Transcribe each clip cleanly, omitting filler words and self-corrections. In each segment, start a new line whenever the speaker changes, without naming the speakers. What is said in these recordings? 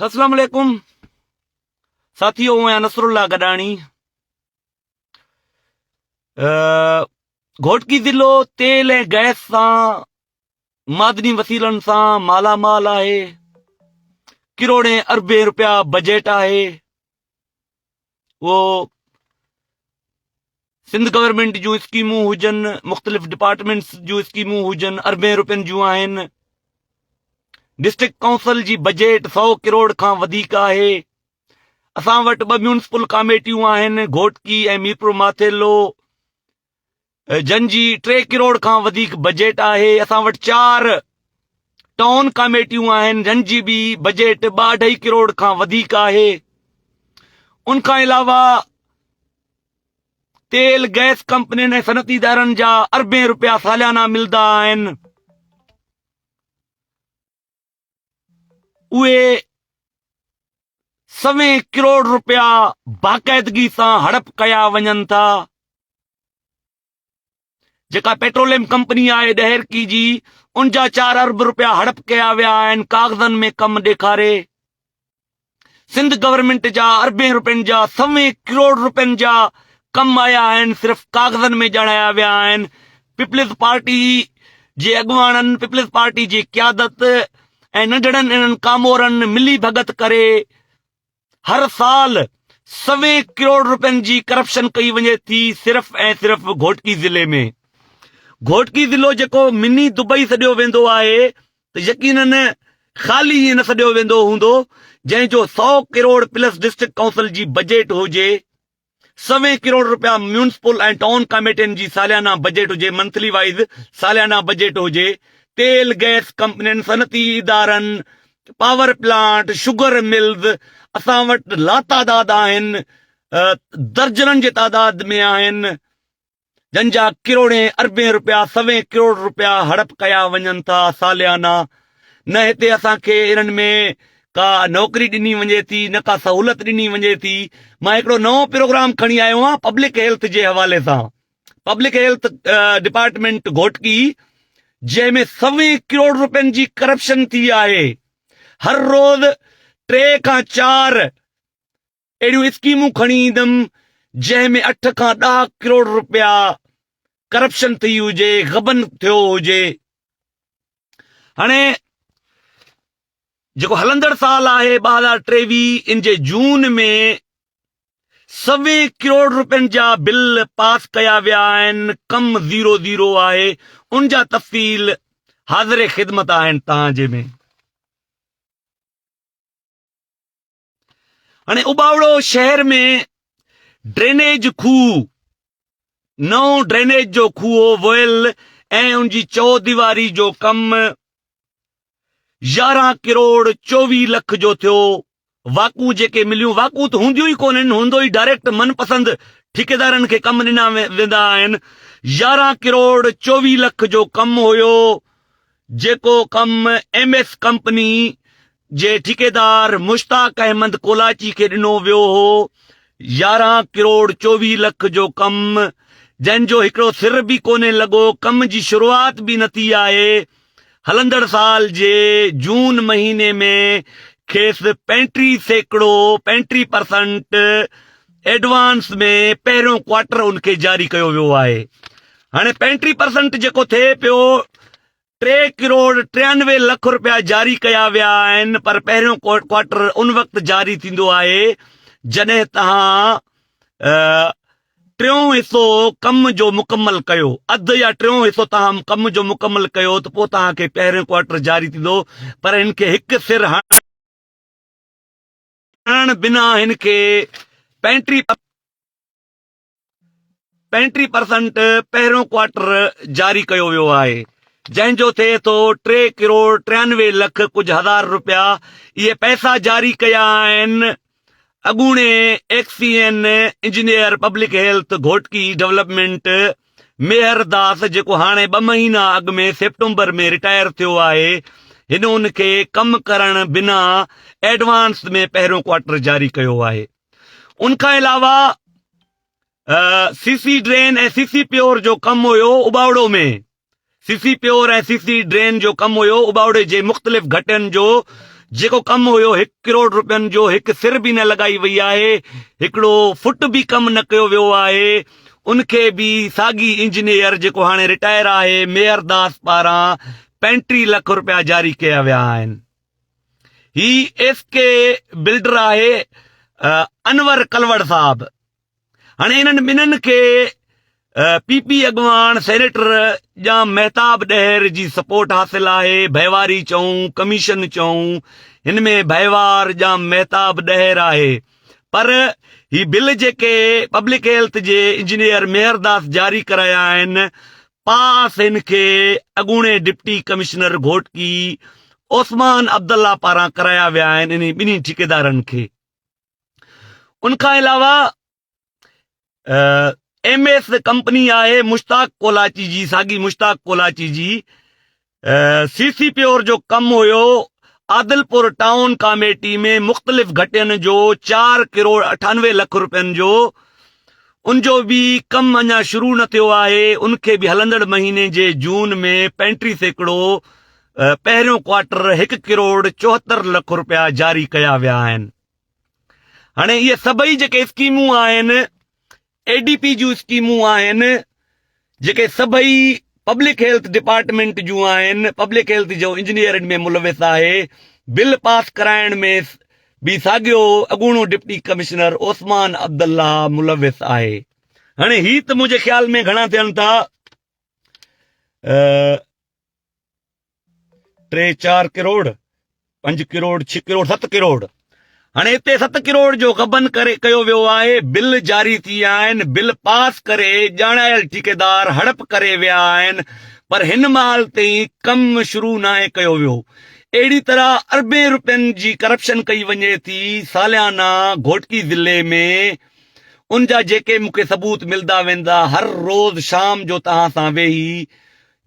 اسلام عليڪم ساٿيو آهيان نصر الله گڏاڻي گهوٽڪي ضلعو تيل ۽ گئس سان معدني وسيلن سان مالا مال آهي ڪروڙين اربين روپيا بجيٽ آهي اهو سنڌ گورنمينٽ جون اسڪيمون هجن مختلف ڊپارٽمينٽس جون اسڪيمون هجن اربين روپين جون آهن ڊسٽرڪٽ ڪائونسل جي بجيٽ سئو ڪروڙ کان وڌيڪ آهي. اسان وٽ ٻه ميونسپل ڪاميٽيون آهن گهوٽڪي ۽ ميرپور ماٿيلو جن جي ٽي ڪروڙ کان وڌيڪ بجيٽ آهي. اسان وٽ چار ٽائون ڪاميٽيون آهن جن جي به بجيٽ ٻه اڍائي ڪروڙ کان وڌيڪ آهي. ان کان علاوه تيل گئس ڪمپنين ۽ صنعتي ادارن جا اربين روپيا ساليانا ملدا آهن. اهي سوين ڪروڙ روپيا باقاعدگي سان هڙپ ڪيا وڃن ٿا. جيڪا پيٽروليم ڪمپني آهي ڏهرڪي جي ان جا چار ارب روپيا هڙپ ڪيا ويا آهن ڪاغذن ۾ ڪم ڏيکاري سنڌ گورنمينٽ جا اربين روپين جا سوين ڪروڙ روپين جا ڪم آيا آهن صرف ڪاغذن ۾ ڄاڻايا ويا آهن پيپلز پارٽي جي اڳواڻن پيپلز پارٽي جي قيادت ۽ ننڍڙن انهن ڪامورن ملي ڀڳت ڪري هر سال سوين ڪروڙ روپين جي ڪرپشن ڪئي وڃي ٿي صرف ۽ صرف گهوٽڪي ضلعي ۾ گهوٽڪي ضلعو جيڪو مني دبئي سڏيو ويندو آهي ته يقينن خالي ائين نه سڏيو ويندو هوندو جنهن جو سئو ڪروڙ پلس ڊسٽرڪٽ ڪائونسل جي بجيٽ هجي سوين ڪروڙ روپيا ميونسپل ۽ ٽائون ڪاميٽين جي ساليانه بجيٽ هجي، منٿلي وائيز ساليانه بجيٽ هجي، تيل گئس ڪمپنين، صنعتي ادارن، پاور پلانٽ، شگر ملز اسان وٽ لاتعداد آهن، درجنن جي تعداد ۾ آهن. جن جا ڪروڙين اربين روپيا سوين ڪروڙ روپيا هڙپ ڪيا وڃن ٿا ساليانا نه هتي اسان کي انهن ۾ ڪا نوڪري ڏني وڃي ٿي نه ڪا سهولت ڏني وڃي ٿي مان هڪڙو نئون پروگرام کڻي آيو آهيان پبلڪ هيلٿ جي حوالي سان پبلڪ هيلٿ ڊپارٽمينٽ گهوٽڪي جنهن ۾ سوين ڪروڙ روپين جي ڪرپشن ٿي آهي هر روز ٽي کان چار اهڙيون اسڪيمون کڻي ايندم جنهن ۾ اٺ کان ڏهه ڪروڙ روپيا ڪرپشن ٿي هجي، غبن ٿيو هجي. هاڻي جيڪو هلندڙ سال آهي 2023 ان جي جون ۾ سوين ڪروڙ روپين جا بل پاس ڪيا ويا آهن، ڪم زيرو زيرو آهي، ان جا تفصيل حاضر خدمت آهن توهان جي ۾. هاڻي اٻاوڙو شهر ۾ ڊرينيج کوهه نئون ڊرينيج جو کوهه ويل ۽ ان جي چئو ديواري جو ڪم 11 ڪروڙ 24 لک جو ٿيو واڪون جيڪي مليون واڪون ته هونديون ئي ڪونهن هوندو ئي ڊائريڪٽ من پسند ٺيڪيدارن کي ڪم ڏنا ويندا آهن 11 ڪروڙ 24 لک جو ڪم هيو جيڪو ڪم ايم ايس ڪمپني جي ٺيڪيدار مشتاق احمد ڪولاچي کي ڏنو ويو هو، 11 ڪروڙ 24 لک جو ڪم جنهن جو هڪڙو سر به ڪونهي لڳو، ڪم جي شروعات به نه ٿي آهي، هلندڙ سال جي جون مهيني ۾ کيس 35%، پينٽيهه پرسنٽ، ايڊوانس ۾ پهريون ڪوارٽر ان کي جاري ڪيو ويو آهي هاڻي پينٽيهه پرسنٽ جيڪو ٿئي پيو ٽي ڪروڙ ٽيانوي لک روپيا جاري ڪيا ويا آهن پر پهريون ڪوارٽر ان وقت جاري ٿيندو آهي جڏهن توهان ٽيون حصو ڪم جو مڪمل ڪيو اڌ يا ٽيون حصو توهان ڪم جو مڪمل ڪيو ته پوء توهان کي پهريون ڪوارٽر جاري ٿيندو پر هن کي هڪ سر هڻڻ بنا هن کي پينٽيهه پرسنٽ پهريون ڪوارٽر جاري ڪيو ويو آهي جنهن جو ٿئي ٿو ٽي ڪروڙ ٽيانوي لک ڪجهه هزار روپيا اهي پئسا جاري ڪيا آهن اڳوڻي XEN engineer public health Ghotki development Mehar Das جيڪو هاڻي ٻه مهينا اڳ ۾ سيپٽمبر ۾ رٽائر ٿيو آهي هن ان کي ڪم ڪرڻ بنا ايڊوانس ۾ پهريون ڪوارٽر جاري ڪيو آهي ان کان علاوه C C drain ۽ C C pure جو ڪم هيو Ubauro ۾ C C pure ۽ C C drain جو ڪم هيو اٻاوڙي جي مختلف گهٽين جو جيڪو ڪم هيو هڪ ڪروڙ روپين جو هڪ سر به نه لڳائي وئي آهي هڪڙو فٽ به ڪم نه ڪيو ويو آهي ان کي به ساڳي انجنيئر جيڪو هاڻي رٽائر آهي ميئر داس پاران 35 لک روپيا جاري ڪيا ويا آهن هي ايس ڪي بلڊر آهي انور ڪلوڙ صاحب هاڻي انهن ٻنهن کي پي پي اڳواڻ سينيٽر ڄام مهتاب ڏهر جي سپورٽ حاصل آهي ڀيواري چئون ڪميشن چئون هن ۾ ڀيوار ڄام مهتاب ڏهر آهي پر هي بل جيڪي پبلڪ هيلٿ جي انجنيئر ميهر داس جاري ڪرايا آهن پاس هن کي اڳوڻي ڊپٽي ڪمشنر گهوٽڪي عثمان عبدالله پاران ڪرايا ويا آهن انهي ٻنهي ٺيڪيدارن کي ان کان علاوه ايم ايس ڪمپني آهي مشتاق ڪولاچي جي ساڳي مشتاق ڪولاچي جي سي سي پيور جو ڪم هيو عادلپور ٽائون ڪاميٽي ۾ مختلف گهٽين جو 4 ڪروڙ 98 لک روپين جو ان جو به ڪم اڃا شروع نه ٿيو آهي ان کي به هلندڙ مهيني جي جون ۾ 35% پهريون ڪوارٽر 1 ڪروڙ 74 لک روپيا جاري ڪيا ويا آهن هاڻي اهي سڀئي جيڪي اسڪيمون آهن اي ڊي پي جون اسڪيمون آهن جيڪي سڀئي پبلڪ هيلٿ ڊپارٽمينٽ جون آهن پبلڪ هيلٿ جو انجنيئر ان ۾ ملوث آهي بل پاس ڪرائڻ ۾ به ساڳيو اڳوڻو ڊپٽي ڪمشنر عثمان عبدالله ملوث آهي هاڻي هي ته منهنجي خيال ۾ گهڻا ٿين ٿا ٽي چار ڪروڙ پنج ڪروڙ ڇھ ڪروڙ ست ڪروڙ هاڻي هتي ست ڪروڙ جو غبن ڪري ڪيو ويو آهي بل جاري ٿي ويا آهن بل پاس ڪري ڄاڻايل ٺيڪيدار هڙپ ڪري ويا آهن پر هن مهل تائين ڪم شروع ناهي ڪيو ويو اهڙي طرح اربين روپين جي ڪرپشن ڪئي وڃي ٿي ساليانه گهوٽڪي ضلعي ۾ ان جا جيڪي مونکي ثبوت ملدا ويندا هر روز شام جو توهان سان ويهي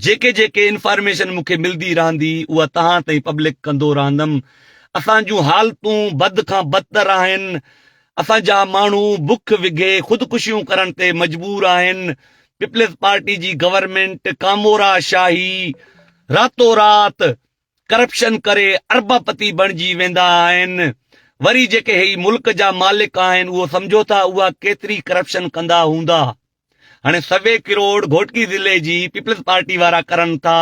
جيڪي جيڪي انفارميشن مون کي ملدي رهندي اها توهان تائين پبلڪ ڪندو رهندم. اسان جون حالتون بد کان بدتر آهن. اسان جا ماڻهو بک وگهي خودڪشيون ڪرڻ تي مجبور آهن. پيپلز پارٽي جي گورنمينٽ ڪامورا شاهي راتو رات ڪرپشن ڪري اربپتي بڻجي ويندا آهن. وري جيڪي هي ملڪ جا مالڪ آهن اهو سمجهو ٿا اها ڪيتري ڪرپشن ڪندا هوندا. هاڻي سوين ڪروڙ گهوٽڪي ضلعي جي پيپلز پارٽي وارا ڪرن ٿا،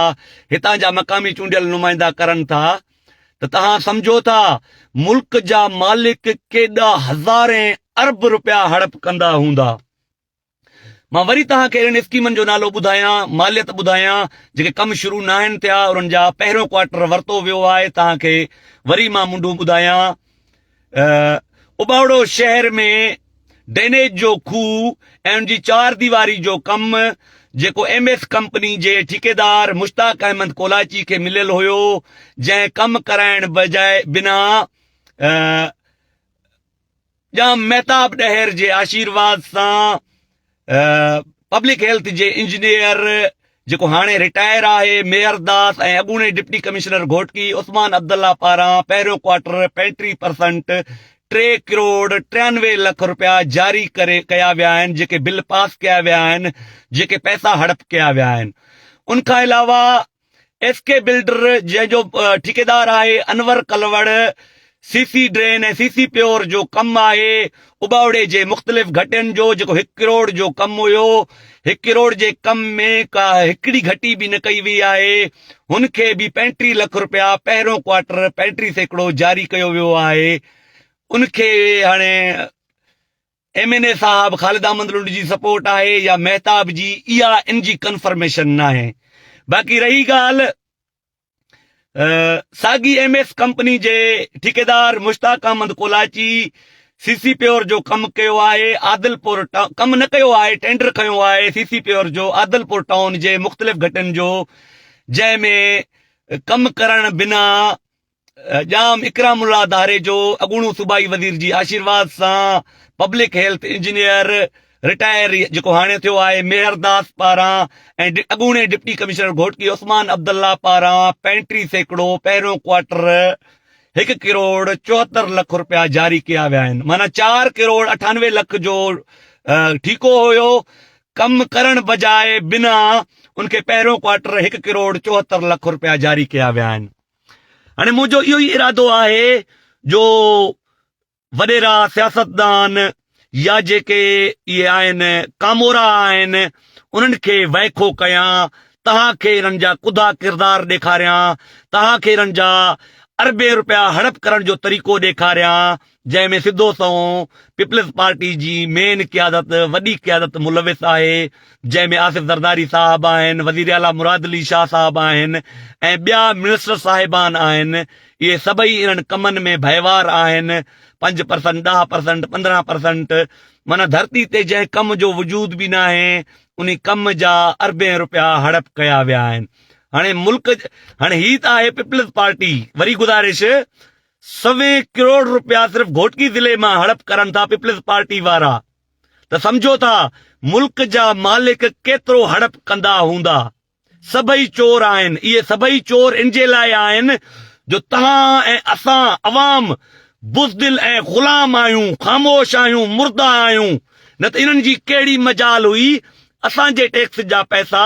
هتان جا مقامي چونڊيل نمائندا ڪرن ٿا ته توهان سمجهو ٿا ملڪ جا مالڪ ڪيڏا هزارين ارب روپيا هڙپ ڪندا هوندا. مان وري توهان کي اهڙين اسڪيمن جو نالو ٻڌايان، ماليت ٻڌايان جيڪي ڪم شروع ناهن ٿيا انهن جا پهريون ڪوارٽر ورتو ويو آهي توهان کي وري مان منڍون ٻڌايان. اٻاوڙو شهر ۾ ڊرينيج جو کوهه ۽ ان جي چار ديواري جو ڪم جيڪو ايم ايس ڪمپني جي ٺيڪيدار مشتاق احمد ڪولاچي کي مليل هيو جنهن ڪم ڪرائڻ بجاء بنا ڄام مهتاب ڏهر جي آشيرواد سان پبلڪ هيلٿ جي انجنيئر جيڪو هاڻي رٽائر آهي ميئر داس ۽ اڳوڻي ڊپٽي ڪمشنر گهوٽڪي عثمان عبدالله پاران پهريون ڪوارٽر 35 پرسنٽ 3 ڪروڙ 93 لک رپيا جاري ڪري ڪيا ويا آهن جيڪي بل پاس ڪيا ويا آهن جيڪي پئسا هڙپ ڪيا ويا آهن ان کان علاوه ايس ڪي بلڊر جنهن جو ٺيڪيدار آهي Anwar Kalwar C C drain ۽ C C pure جو ڪم آهي اٻاوڙي جي مختلف گهٽين جو جيڪو هڪ ڪروڙ جو ڪم هيو هڪ ڪروڙ جي ڪم ۾ ڪا هڪڙي گهٽي به نه ڪئي وئي آهي هن کي به 35 لک روپيا پهريون ڪوارٽر 35% جاري ڪيو ويو آهي ان کي هاڻي ايم اين اي صاحب خالد احمد لنڊ جي سپورٽ آهي يا مهتاب جي اها ان جي ڪنفرميشن ناهي باقي رهي ڳالهه ساڳي ايم ايس ڪمپني جي ٺيڪيدار مشتاق احمد ڪولاچي سي سي پيور جو ڪم ڪيو آهي عادل پور ڪم نه ڪيو آهي ٽينڊر کنيو آهي سي سي پيور جو عادل پور ٽائون جي مختلف گهٽين جو جنهن ۾ ڪم ڪرڻ بنا ڄام اڪرام الله ڌاريجو اڳوڻو صوبائي وزير جي آشيرواد سان پبلڪ هيلٿ انجنيئر رٽائر جيڪو هاڻي ٿيو آهي ميهر داس پاران ۽ اڳوڻي ڊپٽي ڪمشنر گهوٽڪي عثمان عبدالله پاران 35% پهريون ڪوارٽر هڪ ڪروڙ 74 لک روپيا جاري ڪيا ويا آهن معنيٰ 4 ڪروڙ 98 لک جو ٺيڪو هيو ڪم ڪرڻ بجاء بنا ان کي پهريون ڪوارٽر هڪ ڪروڙ 74 لک روپيا جاري ڪيا ويا آهن. هاڻي منهنجو اهو ئي ارادو آهي جو وڏيرا سياستدان يا جيڪي اهي آهن ڪامورا آهن انهن کي وائکو ڪيان، توهان کي انهن جا ڪڌا ڪردار ڏيکاريان، توهان کي انهن جا اربين روپيا هڙپ ڪرڻ جو طريقو ڏيکاريان، جنهن ۾ سڌو سنئون پيپلز پارٽي جي مين قيادت وڏي قيادت ملوث آهي، جنهن ۾ آصف زرداري صاحب آهن، وزيراعليٰ مراد علي شاهه صاحب آهن ۽ ٻيا منسٽر صاحبان آهن، اهي سڀئي انهن ڪمن ۾ ڀائيوار آهن، 5%، 10%، 15% معنيٰ ڌرتي تي جنهن ڪم جو وجود به ناهي انهي ڪم جا اربين روپيا هڙپ ڪيا ويا آهن. هاڻي ملڪ هاڻي هي ته آهي پيپلز پارٽي وري گذارش سوين ڪروڙ روپيا صرف گهوٽڪي ضلعي مان هڙپ ڪرن ٿا پيپلز پارٽي وارا ته سمجهو ٿا ملڪ جا مالڪ ڪيترو هڙپ ڪندا هوندا سڀئي چور آهن اهي سڀئي چور ان جي لاء آهن جو توهان ۽ اسان عوام بزدل ۽ غلام آهيون خاموش آهيون مرده آهيون نه ته انهن جي ڪهڙي مجال هئي اسان جي ٽيڪس جا پئسا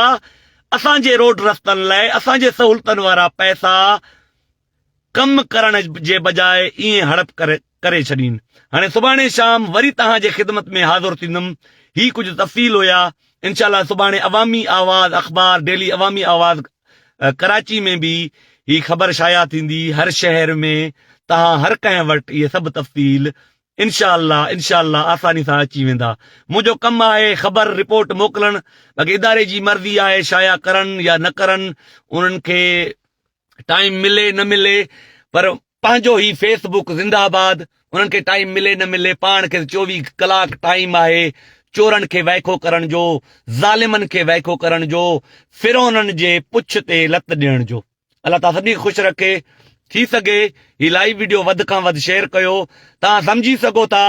اسان جي روڊ رستن لاء اسان جي سهولتن وارا پئسا ڪم ڪرڻ جي بجاء ائين هڙپ ڪري ڇڏين. هاڻي سڀاڻي شام وري توهان جي خدمت ۾ حاضر ٿيندم. هي ڪجهه تفصيل هيا. انشاء الله سڀاڻي عوامي آواز اخبار ڊيلي عوامي آواز ڪراچي ۾ به هي خبر شايع ٿيندي. هر شهر ۾ توهان هر ڪنهن وٽ اهي سڀ تفصيل انشاء الله انشاء الله آساني سان اچي ويندا. منهنجو ڪم آهي خبر رپورٽ موڪلڻ باقي اداري جي مرضي آهي شايع ڪرن يا نه ڪرن انهن کي ٽائيم ملي نه ملي پر پنهنجو هي فيس بڪ زنده آباد انهن کي ٽائيم ملي نه ملي پاڻ کي 24 ڪلاڪ ٽائيم آهي چورن کي وائکو ڪرڻ جو ظالمن کي وائکو ڪرڻ جو فرعونن جي پڇ تي لت ڏيڻ جو الله تعالي سڀني کي خوش رکي ٿي سگهي هي لائيو ويڊيو وڌ کان وڌ شيئر ڪيو توهان سمجهي سگهو ٿا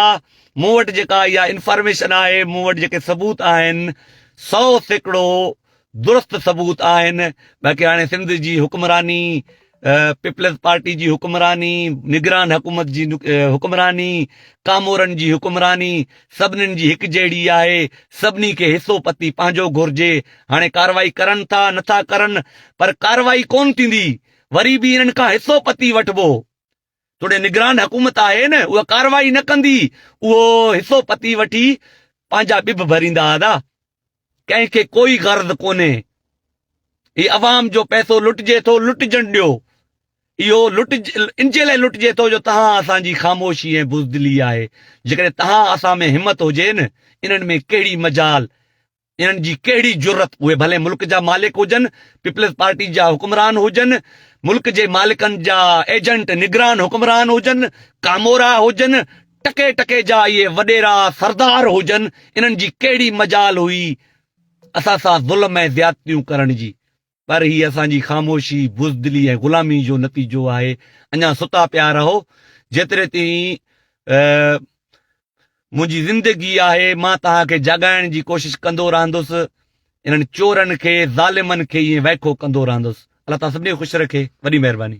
مون وٽ جيڪا اها انفارميشن آهي مون وٽ جيڪي ثبوت آهن 100% درست ثبوت آهن باقي هاڻي سنڌ جي حڪمراني پيپلز پارٽي جي حڪمراني نگران حڪومت جي حڪمراني ڪامورن جي حڪمراني سڀنين جي هڪ جهڙي آهي سڀني کي حصو پتي پنهنجو گهرجي هاڻي ڪارروائي ڪرن ٿا نٿا ڪرن پر ڪارروائي ڪون ٿيندي وري به انهن کان حصو پتي وٺبو توڙي نگران حڪومت آهي نه اها ڪارروائي نه ڪندي اهو حصو پتي وٺي پنهنجا ٻڀ ڀريندا ادا ڪنهن کي ڪوئي غرض ڪونهي. هي عوام جو پئسو لٽجي ٿو لٽجڻ ڏيو. اهو لٽج ان جي لاء لٽجي ٿو جو توهان اسان جي خاموشي ۽ بزدلي آهي. جيڪڏهن توهان اسان ۾ همت هجي نه انهن ۾ ڪهڙي مجال انهن جي ڪهڙي جرئت اهي ڀلي ملڪ جا مالڪ هجن پيپلز پارٽي جا حڪمران هجن ملڪ جي مالڪن جا ايجنٽ نگران حڪمران هجن ڪامورا هجن ٽڪي ٽڪي جا اهي وڏيرا سردار هجن انهن جي ڪهڙي مجال هئي اسان سان ظلم ۽ زيادتيون ڪرڻ جي پر هي اسان جي خاموشي بزدلي ۽ غلامي جو نتيجو آهي اڃا ستا پيا رهو جيتري تائين منهنجي زندگي آهي مان توهان کي جاڳائڻ جي ڪوشش ڪندو رهندس انهن چورن کي ظالمن کي ائين وائکو ڪندو رهندس الله تعالي سڀني کي خوش رکي وڏي مهرباني.